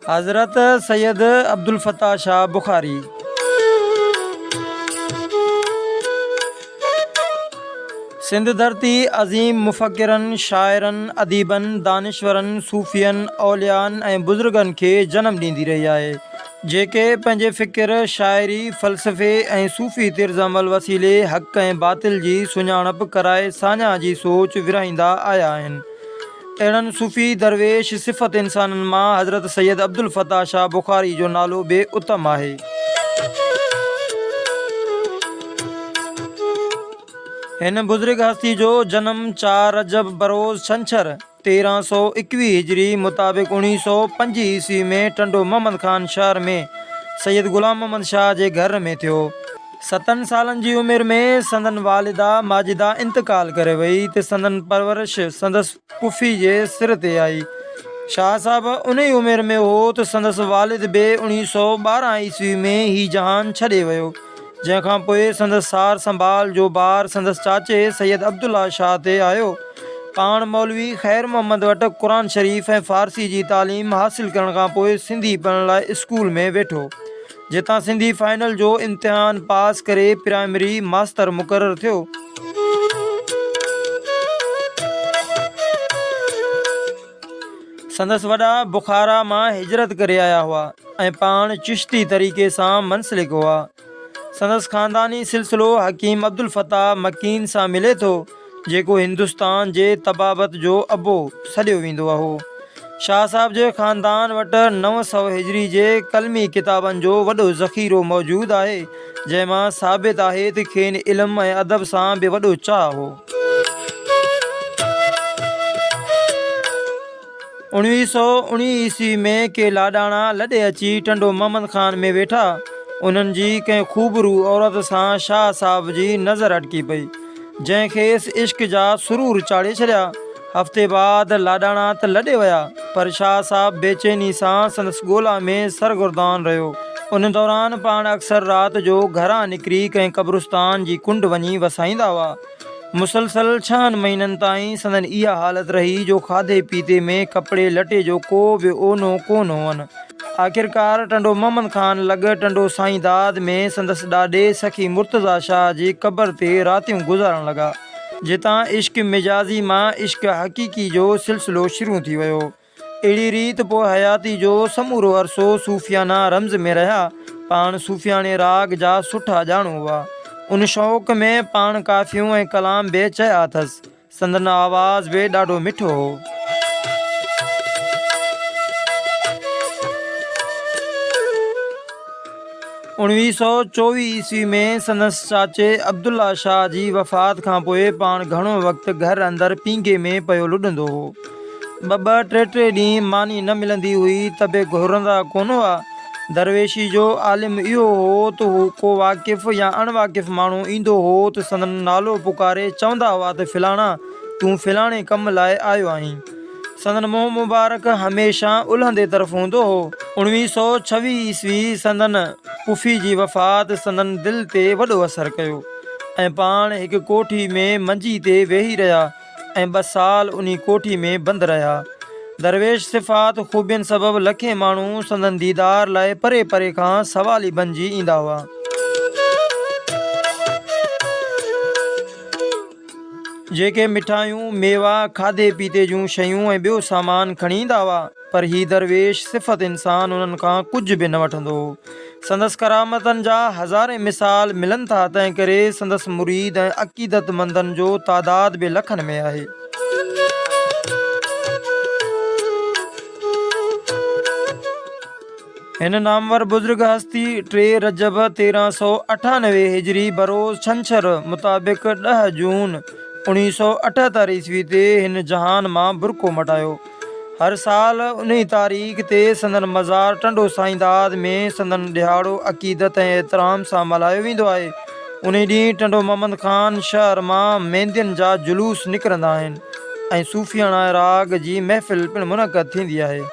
حضرت سيد عبدالفتاح شاهه بخاري. سنڌ ڌرتي عظيم مفڪرن، شاعرن، اديبن، دانشورن، صوفين، اوليائن ۽ بزرگن کي جنم ڏيندي رهي آهي، جيڪي پنهنجي فڪر، شاعري، فلسفي ۽ صوفي طرز عمل وسيلي حق ۽ باطل جي سڃاڻپ ڪرائي ساڃاهه جي سوچ ورهائيندا آيا آهن. اهڙن صوفي درويش صفت انسانن مان حضرت سيد عبدالفتاح شاهه بخاري جو نالو به اتم آهي. هن بزرگ هستي جو جنم چار رجب بروز ڇنڇر، 1321 هجري مطابق 1905 عيسوي ۾ ٽنڊو محمد خان شهر ۾ سيد غلام محمد شاهه جي گهر ۾ ٿيو. ستن سالن جي عمر ۾ سندن والده ماجده انتقال ڪري وئي ته سندن پرورش سندس پڦي جي سر تي آئي. شاهه صاحب انهي عمر ۾ هو ته سندس والد به 1912 عيسوي ۾ هي جهان ڇڏي ويو، جنهن کان پوء سندس سار سنڀال جو بار سندس چاچي سيد عبدالله شاهه تي آيو. پاڻ مولوي خير محمد وٽ قرآن شريف ۽ فارسي جي تعليم حاصل ڪرڻ کان پوء سنڌي پڙهڻ لاء اسڪول ۾ ويٺو. جتان سنڌي فائنل جو امتحان پاس ڪري پرائمري ماستر مقرر ٿيو. سندس وڏا بخارا مان هجرت ڪري آيا هئا ۽ پاڻ چشتي طريقي سان منسلڪ هئا. سندس خانداني سلسلو حڪيم عبدالفتاح مڪين سان ملي ٿو. جيڪو هندستان جي طبابت جو ابو سڏيو ويندو هو. شاهه صاحب جي خاندان وٽ 900 هجري جي قلمي ڪتابن جو وڏو ذخيرو موجود آهي، جنهن مان ثابت آهي ته کين علم ۽ ادب سان به وڏو چاهه هو. 1919 عيسوي ۾ ڪي لاڏاڻا لڏي اچي ٽنڊو محمد خان ۾ ويٺا. انهن جي ڪنهن خوبرو عورت سان شاهه صاحب جي نظر اٽڪي پئي. جنهن کيس عشق جا سرور چاڙهي ڇڏيا. هفتي بعد لاڏاڻا ته لڏي ويا، پر شاهه صاحب بيچيني سان سندس ڳولا ۾ سرگردان رهيو. ان دوران پاڻ اڪثر رات جو گهران نڪري ڪنهن قبرستان جي ڪنڊ وڃي وسائيندا هئا. مسلسل ڇهن مهينن تائين سندن اها حالت رهي جو کاڌي پيتي ۾ ڪپڙي لٽي جو ڪو به اونو ڪونه هئن. آخرڪار ٽنڊو محمد خان لڳ ٽنڊو سائينداد ۾ سندس ڏاڏي سخي مرتضيٰ شاهه جي قبر تي راتيون گذارڻ لڳا، جتان عشق مجازي مان عشق حقيقي جو سلسلو شروع ٿي ويو. اهڙي ريت پوء حياتي جو سمورو عرصو صوفيانه رمز ۾ رهيا. پاڻ صوفياڻي راڳ جا سٺا ڄاڻو هئا. ان شوق ۾ پاڻ ڪافيون ۽ ڪلام به چيا اٿس. سندن آواز به ڏاڍو مٺو هو. 1924 عيسوي ۾ سندس چاچي عبدالله شاهه جي وفات کان پوء پاڻ گهڻو وقت گهر اندر پينگهي ۾ پيو لڏندو هو. ٻه ٻه ٽي ٽي ڏينهن ماني نه ملندي هئي ته به گهرندا ڪونه هئا. درويشي جو عالم اهو هو ته هو ڪو واقف يا اڻ واقف ماڻهو ايندو هو ته سندن نالو پڪاري چوندا هئا ته فلاڻا تون فلاڻي ڪم لاء آيو آهين. سندن منهن مبارڪ هميشه الهندي طرف هوندو هو. 1926 عيسوي سندن پڦي جي وفات سندن دل تي وڏو اثر ڪيو ۽ پاڻ هڪ ڪوٺي ۾ منجي تي ويهي رهيا. ۽ ٻه سال انهي ڪوٺي ۾ بند رهيا. درويش صفات خوبين سبب لکين ماڻهو سندن ديدار لاء پري پري کان سوالي بنجي ايندا هئا. جيڪي مٺايون، ميوا، کاڌي پيتي جون شيون ۽ ٻيو سامان کڻي ايندا هئا. پر هي درويش صفت انسان انهن کان ڪجهه به نه وٺندو هو. سندس ڪرامتن جا هزارين مثال ملن ٿا، تنهنڪري سندس مريد ۽ عقيدتمندن جو تعداد به لکن ۾ آهي. هن نامور بزرگ هستي ٽي رجب 1398 هجري بروز ڇنڇر مطابق ڏهه جون 1978 عيسوي تي هن جهان مان برقعو مٽايو. هر سال انهي تاريخ تي سندن مزار ٽنڊو سائينداد ۾ سندن ڏهاڙو عقيدت ۽ احترام سان ملهايو ويندو آهي. انهي ڏينهن ٽنڊو محمد خان شهر مان ميندين جا جلوس نڪرندا آهن ۽ صوفياڻا راڳ جي محفل پڻ منعقد ٿيندي آهي.